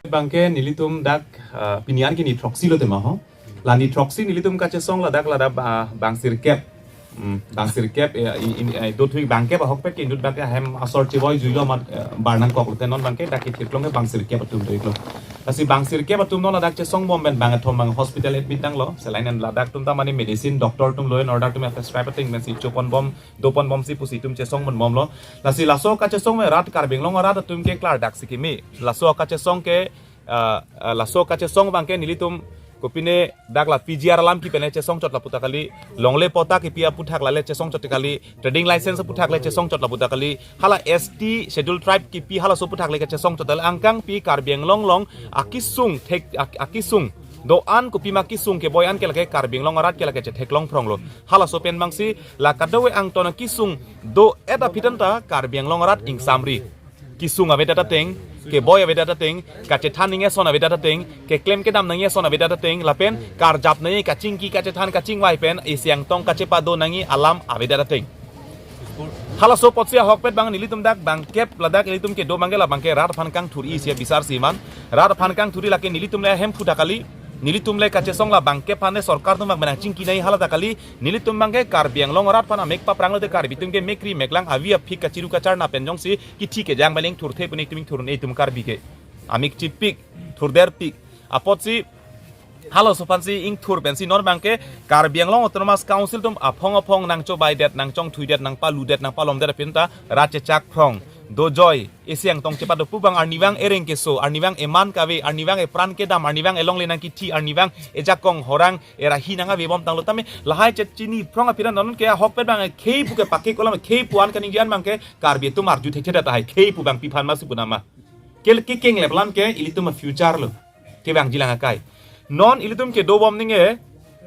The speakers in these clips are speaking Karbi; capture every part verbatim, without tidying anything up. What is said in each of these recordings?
Bangke nelitum dak, ah, pini an ke ni throksi lo tema ho. La ni throksi nelitum kachesong ladak ladak ba-, bang sirkep. Hmm, bang sirkep, eh, in, in, eh, do thui bangkep ahokpet ke indut bangke hem asor chevoi juilo mat, eh, bar nangkok lo te non bangke dak kethirklong ke bang sirkep atum do iklo. Lasi bang sirkep atum non ladak chesong bom pen bang athom bang hospital admit tanglo. Selain an ladak atum ta mane medicine doctor atum law and order atum prescribe ateng pensi chopon bom, dopon bomsi pusi itum chesong pon bomlo. Lasi laso kachesong me rat Karbi Anglong arat atum ke klardak si kimi. Laso kachesong ke, ah, ah, laso kachesong bangke nelitum kopine dak la P G R alam kipi pen le chesong chot lapu ta kali, longle patta kipi aputhak la le chesong chot kali, trading license aputhak le chesong chot lapu ta kali, hala S T schedule tribe kipi halaso aputhak le kachesong chot le angkang pi Karbi Anglong along akisung thek ak-, akisung do-an kopima kisung keboi an ke lake Karbi Anglong arat ke lake chetheklong phronglo. Halaso pen bangsi la kadokave angton akisung do-et aphi tanta Karbi Anglong arat ingsamri. Kisung avedet ateng, keboi avedet ateng, kachethan nangji ason avedet ateng, keklem kedam nangji ason avedet ateng, lapen karjap nangji kachingki kachethan kachingvai pen isi angtong kachepado nangji alam avedet ateng. Halaso apotsi ahokpet bang nelitum dak bangkep ladak ilitum kedo bangke la bangke rat aphan kangthur-i isi abisar si man. Rat aphan kangthur-i lake nelitum le hem phu ta kali. Nelitum le kachesong la bangkep aphan le sorkar atum bang benang chingki nangji hala ta kali. Nelitum bangke Karbi Anglong arat aphan amek paprang lote Karbi atum ke mekri meklang avi aphik kachiru kacharna pen jongsi kithi kejang baling thurthe pu nelitum ingthur-un-e itum Karbi ke. Amek chipik, thurderpik. Apotsi halaso aphansi ingthur pensi non bangke Karbi Anglong Autonomous Council atum aphong aphong nangchobaidet, nangchongthuidet, nangpaludet, nangpalomdet aphi tanta rat chechak phrong dojoi, isi angtong chepado pu bang arnivang ereng keso, arnivang eman kave, arnivang epran kedam, arnivang elongle nangkithi, arnivang ejakong horang erahi nangave bom tanglo tame lahai chechini phrong aphi tanta non ke ahokpet bang khei pu ke pakik olam khei pu an kaningje an bangke Karbi atum arju thekthedet tahai khei pu bang pi aphan masi pu nama. Kel kikeng lep alam ke ilitum a-future lo. Kevangji lang akai. Non ilitum kedo bom ninge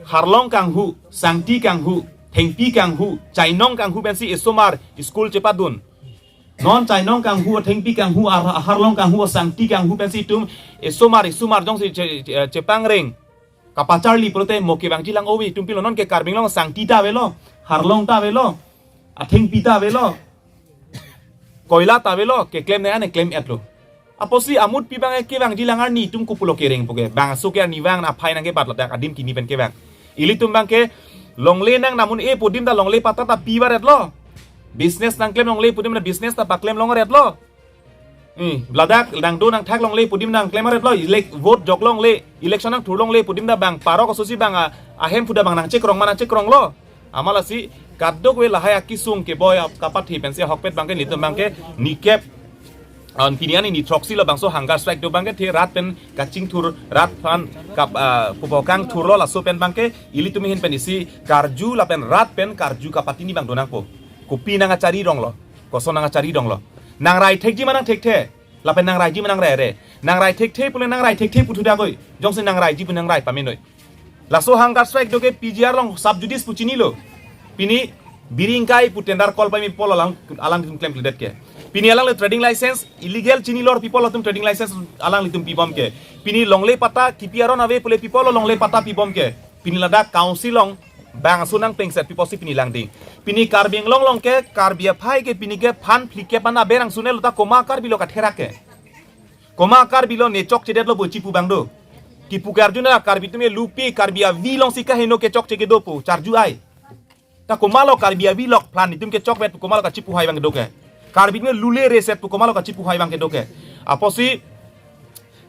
harlong kanghu, sangti kanghu, thengpi kanghu, chainong kanghu pensi esomar school chepadun. Non chainong kanghu, thengpi kanghu, ar-, harlong kanghu, sangti kanghu pensi itum esomar, esomar jongsi che-, che-, chepangreng. Kapacharli pulote mo kevangji lang ove itum pilo non ke Karbi Anglong sangti ta avelo, harlong ta avelo, athengpi ta avelo, koila ta avelo, keklem ne ane klem-etlo. Apotsi amut pi bang kevangji lang arni itum kopulo kereng pu ke. Bangso ke arnivang aphai nangkebat ladak adim kimi pen kevang. Ilitum bangke longle nang namun e pu adim ta longle patta ta pi varetlo. Business nangklem longle pu adim ta business ta paklem longretlo. Hmm, ladak nangdo nangthak longle pu adim nangklem aretlo, elec-, vote jok longle, election nangthur longle pu adim ta bang parok asosi bang a-, ahem phu ta bang nangchekrong ma nangchekronglo. Amat lasi kadokave lahai akisung keboi ap-, kapathe pensi ahokpet bangke nelitum bangke nikep, ah, pini an ni throksi lo bangso hunger strike do bangke the rat pen kachingthur rat aphan kap-, ah, pupo kangthurlo laso pen bangke ilitum ahin pen isi karju lapen rat pen karju kapatini bang do nangpo. Kopi nang achari ronglo. Koson nang achari ronglo. Nangrai thekji ma nangthekthe. Lapen nangraiji ma nangraire. Nangrai thekthe pule nangrai thekthe puthu dakoi. Jongsi nangraiji pu nangrai pamenoi. Laso hunger strike do ke P G R along sub judice pu chinilo. Pini biri ingkai pu tender call pame pu alang, alanglitum klemkledet ke. Pini alangle trading license illegal chinilor pu atum trading license alanglitum pibom ke. Pini longle patta kipi aron ave pule pu longle patta pibom ke. Pini ladak council along bangso nangpengset pu apotsi pini langding. Pini Karbi Anglong along ke Karbi aphai ke pini ke phan phlikep an aberang sunelo ta komat Karbi lo katherak ke. Komat Karbi lo ne chokchedetlo bo chipu bang do. Kipu ke arjuna Karbi atum ke lupi Karbi avi alongsi kaheno ke chokche kedo pu charju ai. Ta komatlo Karbi avi lok plan itum ke chokvet pu komatlo kachipu hai bang kedo ke. Karbi atum ke lule reset pu komatlo kachipu hai bang kedo ke. Apotsi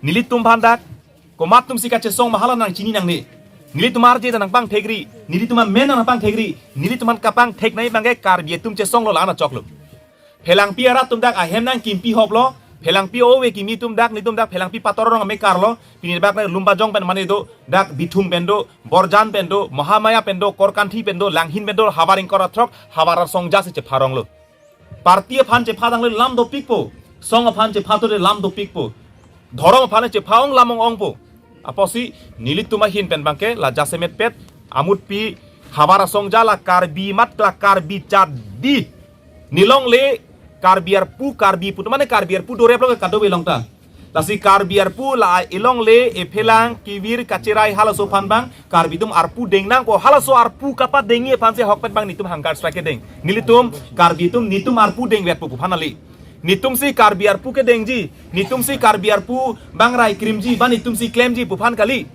nelitum aphan dak komat atumsi kachesong ma hala nangchini nangne. Nelitum arje ta nangpangthekri, nelitum amen nangpangthekri, nelitum an kapangthek nai bangke Karbi atum chesonglo la-an achoklo. Phelangpi arat atum dak ahem nangkimpi hoplo, Phelangpi ove kimi atum dak nelitum dak Phelangpi pator rong amekarlo, pini bak na Lumbajong pen mane do, dak Bithung pen do, Borjan pen do, Mahamaya pen do, Korkanthi pen do, Langhin pen do, havar ingkoi ra throk, havar asong jasi chepharonglo. Party aphan chepha tanglo lam dopikpo. Song aphan chepha tole lam dopikpo. Dhorom aphan chepha ong lam ong-ongpo. Apotsi nelitum ahin pen bangke la jasemet pet amut pi havar asong ja la Karbi mat la Karbi chadi. Nelongle Karbi arpu Karbi putu mane Karbi arpu doreplo ke kadokave along ta. Lasi Karbi arpu la elongle ephelang kevir kacherai halaso aphan bang Karbi atum arpu deng nangpo halaso arpu kapadengji aphansi ahokpet bang nelitum hunger strike kedeng. Nelitum Karbi atum nelitum arpu dengvetpo pu aphan kali. Netumsi Karbi arpu kedengji, netumsi Karbi arpu bang rai krimji, ba netumsi klemji pu aphan kali.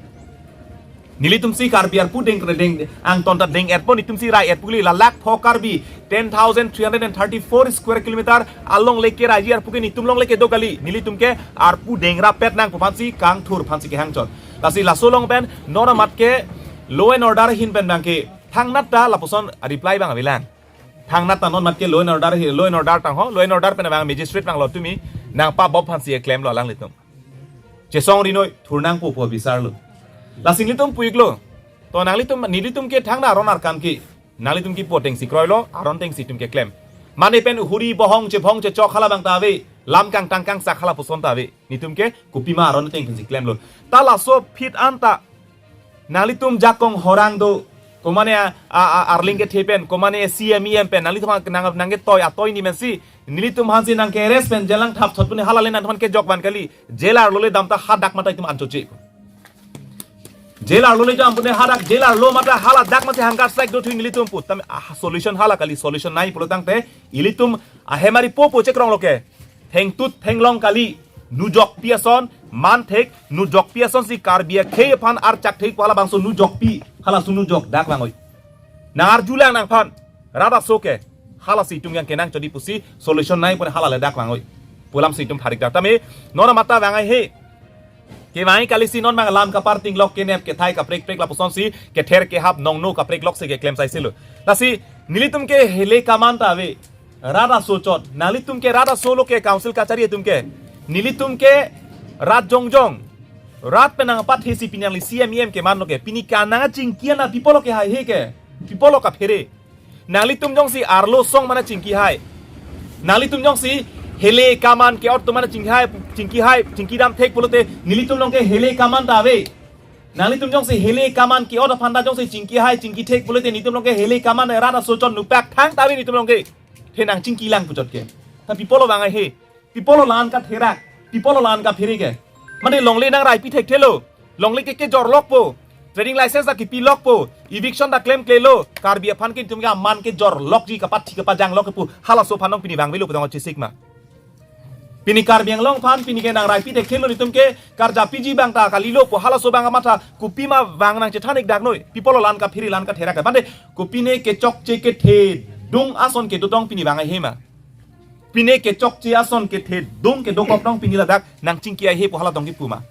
Nelitumsi Karbi arpu deng deng angton ta deng-etpo, netumsi rai-etpo kali. La lakh pho Karbi, ten thousand three hundred and thirty-four square kilometer alongle keraiji arpu ke netum longle kedo kali. Nelitum ke arpu deng rapet nang pu aphansi kangthur aphansi kehang chot. Lasi laso along pen non amat ke law and order ahin pen bang ke thangnat ta lapuson reply bang avelang. Thangnat ta non amat ke law and order hi, law and order tang ho, law and order pen bang magistrate bang lo tumi nangpabop aphansi klemlo alanglitum. Chesong rinoi thur nangpo pu bisarlo. Lasi nelitum pu-iklo. To nanglitum, nelitum ke thangta aron arkan ke nanglitum kipu atengsi kroilo, aron atengsi itum keklem. Mane pen huri bohong chebhong chechok hala bang ta ave, lam kangtang kangsak hala puson ta ave. Netum ke kopima aron atengsi klemlo. Ta laso aphi anta nanglitum jakong horang do, komane a, a, a, arling kethe pen, komane C M E M pen, nanglitum nang, nangketoi atoi ni mensi, nelitum aphansi nangke-arrest pen jail langthap thot pune hala le nangtum aphan kejok van kali, jail arlo le damta hadak mata itum an choche. Jail arlo le jam pune hadak, jail arlo mata hala dak masi hunger strike do thu nelitum pu. Tame, ah, solution hala kali, solution nai pulo tangte, ilitum ahem ari popo chekrong lo ke. Thengtut thenglong kali, nujokpi ason, man thek, nujokpi asonsi Karbi akhei aphan archak thek pu halabangso nujokpi, halaso nujok dak vangoi. Nang arjulang nangphan, rat aso ke, halasi itum yang kenang chodi pusi, solution nai pun hala le dak vangoi. Pu alamsi itum pharik dak tame, non amat ta vangai he. Kevang kalisi non mang lam kaparting lok kenep kethai kaprek prek lapusonsi kether kehap nongno kaprek lok si keklem saisilo. Lasi nelitum ke hele kaman ta ave. Rat aso chot. Nanglitum ke rat aso lo ke council kachari atum ke. Nelitum ke rat jongjong. Rat pen nangpathesi pini nangli C M E M keman lo ke. Pini ke nangchingki ana pi apot lo ke haihe ke. Pi apot lo kaphere. Nanglitum jongsi arlo asong mane chingki hai. Nanglitum jongsi hele kaman ke-ot atum mane chingki hai, chingki hai, chingki dam thek pulote nelitum along ke hele kaman ta ave. Nanglitum jongsi hele kaman ke-ot aphan ta jongsi chingki hai, chingki thek pulote nelitum along ke hele kaman rat aso chot nupak thang ta ave nelitum along ke. The nangchingki lang pu chot ke. Ta pi apot lo vangai he. Pi apot lo la-an katherak, pi apot lo la-an kaphere ke. Mane longle nang raipi thekthelo. Longle ke kejor lokpo. Trading license ta kipi lokpo. Eviction ta klemklelo. Karbi aphan ke itum ke aman kejor lokji kapathi kapajang lok kepu. Halaso aphan nong pini vangvelo pu tong chesik ma. Pini Karbi Anglong aphan pini ke nang raipi thekthelo, itum ke karjapiji bang ta kalilo pu halaso bang amatha kopima vang nangchethan-ik dak noi. Pi apot lo la-an kaphere la-an katherak ke. Bande kopine kechokche kethedung ason kedo tong pini vangai he ma. Pine kechokche ason kethedung kedokok tong pini ladak nangchingki ai he pu hala tong kipu ma.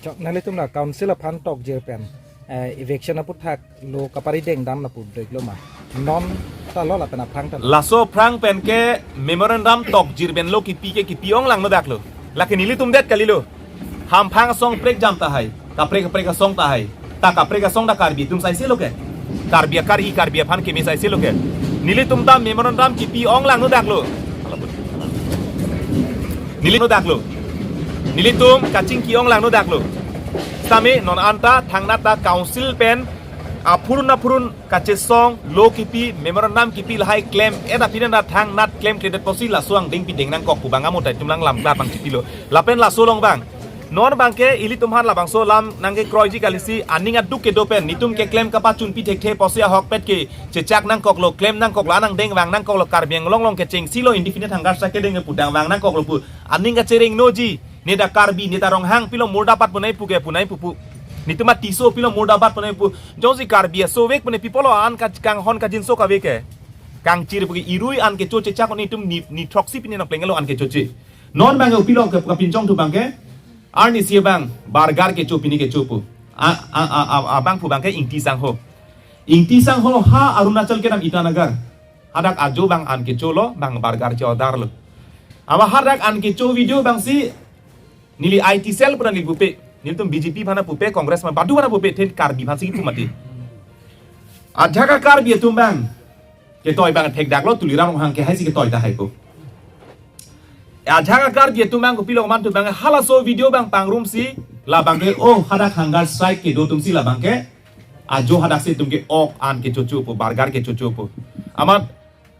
Chok nanglitum la council aphan tokjir pen, eh, eviction aputhak lo kapari dengdam lapu dek lo ma. Non ta lo lapen aphrang ta lo. Laso aphrang pen ke memorandum tokjir pen lo kipi ke kipi ong lang lo dak lo. Lake nelitum det kalilo. Hamphang asong prekjam ta hai, kaprek kaprek asong ta hai. Ta kaprek asong ta Karbi atum saisilo ke. Karbi akari Karbi aphan keme saisilo ke. Nelitum ta memorandum kipi ong lang no daklo. Neli no daklo. Nelitum kachingki ong lang no daklo. Sami non anta thangnat ta council pen aphurun aphurun kachesong lo kipi memorandum kipi lahai klem-et aphi nang thangnat klemkledet pusi laso angdeng pideng nangkok pu bang amo ta itum lang lam kla pangchipilo. Lapen laso along bang. Non bang ke ilitum aphan labangso alam nangkekroiji kalisi aning aduk kedo pen netum keklem kapachunpi thekthe pusi ahokpet kechechak nangkoklo, klem nangkoklo, anang deng vang nangkoklo, Karbi Anglong along kechengsi lo indefinite hunger strike kedeng pu dang vang nangkoklo pu aning kachereng noji. Ne ta Karbi, ne ta Ronghang, pilo murdabat punai pu ke punai pupu. Netum a Tisso pilo murdabat punai pu. Jongsi Karbi aso vek pune pi apot lo an ka kanghon kajinso kave ke. Kangchir pu ke irui an kecho chechak netum ni, ni throksi pini nangplenglo an kechoche. Non bang ke pilo ke kapinchong thu bang ke. Arnisi bang burger kecho pini kecho pu. A, a, a, a, abangphu bang ke Ingti Sangho. Ingti Sangho ha Arunachal kedam Itanagar. Hadak ajo bang an kecho lo, bang burger che-order lo. Ama hadak an kecho video bangsi neli I T cell pura neli pupe. Nelitum B J P aphan pupe, Congress aphan badu aphan pupe, then Karbi aphansi kipu mati. Ajahak a Karbi atum bang ketoi bang thekdaklo, Tuliram Ronghang ke haisi ketoi ta haipo. Ajahak a Karbi atum bang kopilo man atum bang halaso video bang pangrumsi labang ke, oh, hadak hunger strike kedo atumsi labang ke ajo hadaksi itum ke ok an kechocho pu, burger kechocho pu. Amat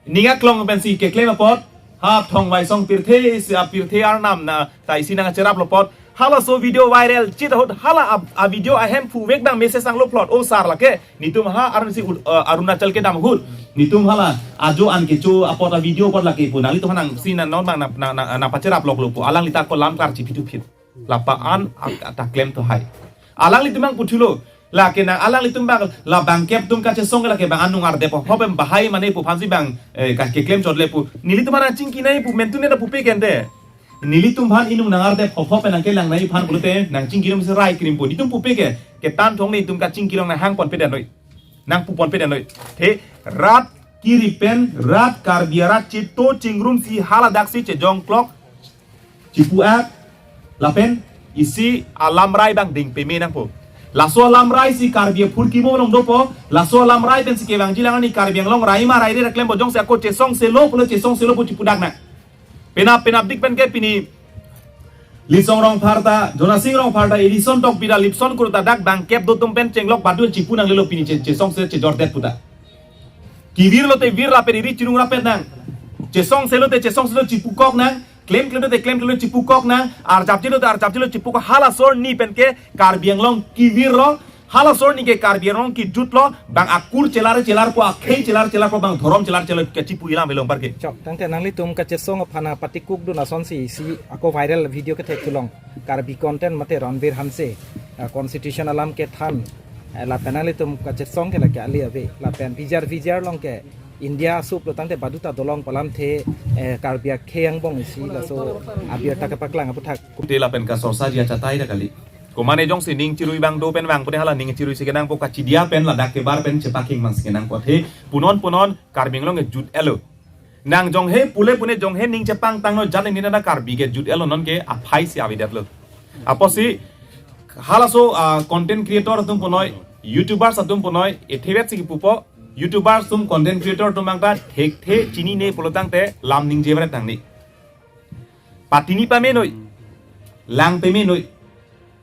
ning aklong pensi keklem apot, ha Thongvai asong pirthe si apirthe arnam na ta isi nangcheraplo apot, Halaso video viral chit ahut hala a, a video ahem phu vek dang message anglo plot. O sir lake. Netum ha arun si ut, eh, Arunachal kedam ahut. Netum hala ajo an kecho apot a video apot lake pu. Nanglitum ha nang si na non bang na, na, na, na pacherap lok lo pu. Alangli ta ko lam klar chipithu phit. Lapa an ak-, ta klem to hai. Alanglitum bang puthulo. Lake nang alanglitum bang la bangkep atum kachesong lake bang anung ardep hop em bahai mane pu aphansi bang, eh, ka keklem chot le pu. Nelitum ha nang chingki nai pu mentu ne ta pupe kente. Nelitum aphan inung nang ardep hop hop nang kelang nai aphan pulote nang chingki nang si rai krim pu. Netum pupe ke, ketan thong netum kachingki nang hang ponpe dan noi. Nang pu ponpe dan noi. The rat kiri pen rat Karbi arat chito chingrum si haladak si chejong klok. Chipu ak lapen isi alamrai bang ding peme nangpo. Laso alamrai si Karbi aphurkimo along dopo. Laso alamrai pen si kevangji lang ani Karbi Anglong rai ma rai re ra klempo, jongsi ako chesong selo pulo chesong selo pu chipudak nang. Penap penap dik pen ke pini Lisong Rongphar ta, Jonasing Rongphar ta, Edison Tokbi ta, Lipson Kro ta dak bangkep do atum pen chenglok badu chipu nanglelo pini che, chesong se chejor det pu ta. Kevir lote vir lapen eri chirung rapet nang. Chesong selo te chesong selo chipu kok nang. Klem klem lote klem klem chipu kok nang. Arjap jelo te arjap jelo chipu kok. Halaso arni pen ke Karbi Anglong kevir lo. Halaso arni ke Karbi Anglong kejut lo. Bang akur chelar chelar po, akhei chelar chelar po, bang dhorom chelar chelar ke chipu ilam belong par ke. Chok, tangte nanglitum kachesong aphan patikuk dun asonsi isi ako viral video kethek tulong. Karbi content mate Ranbir Hanse, eh, constitution alam kethan, eh, lapen nanglitum kachesong ke lake ali ave, lapen vijar vijar along ke India asup lo tangte badu ta dolong pu alamthe, eh, Karbi akhei angbong isi laso abirta kepaklang aputhak. Te lapen kasorsaji achatai ta kali. Komane jongsi ning chirui bang do pen bang pune hala ning chirui si kenangpo, kachidia pen ladak kebar pen chepaking mang si kenangpo. The punon punon Karbi Anglong kejut elo. Nang jonghe pule pune jonghe ning chepangtang noi, jat ni nana Karbi kejut elo, non ke aphai si avedetlo. Apotsi halaso, ah, content creator atum punoi, YouTubers atum punoi, ethe vet si kipupo, YouTubers atum content creator atum bang ta thekthe chinine pulo tangte lam ningje bret nang ni. Patini pame noi, lang peme noi.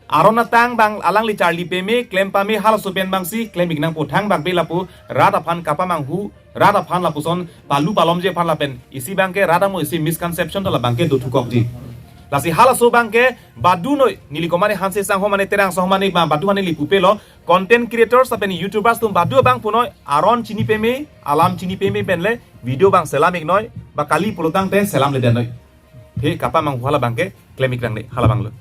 Aron atang bang alangli charli peme, klem pame, halaso pen bang si klem ik nangpo, thangbak be lapu rat aphan kapamanghu, rat aphan lapuson palu palomji aphan lapen isi bang ke rat amo isi misconception ta la bang ke dothukokji. Lasi halaso bang ke badu noi, neli komane Hanse sangho mane Terang sangho mane ba badu mane li pupe lo, content creators lapen YouTubers atum badu bang punoi, aron chini peme, alam chini peme pen le video bang selam ik noi, ba kali pulo tangte selam le den noi. The kapamanghu hala bang ke klem ik nang ni, hala bang lo.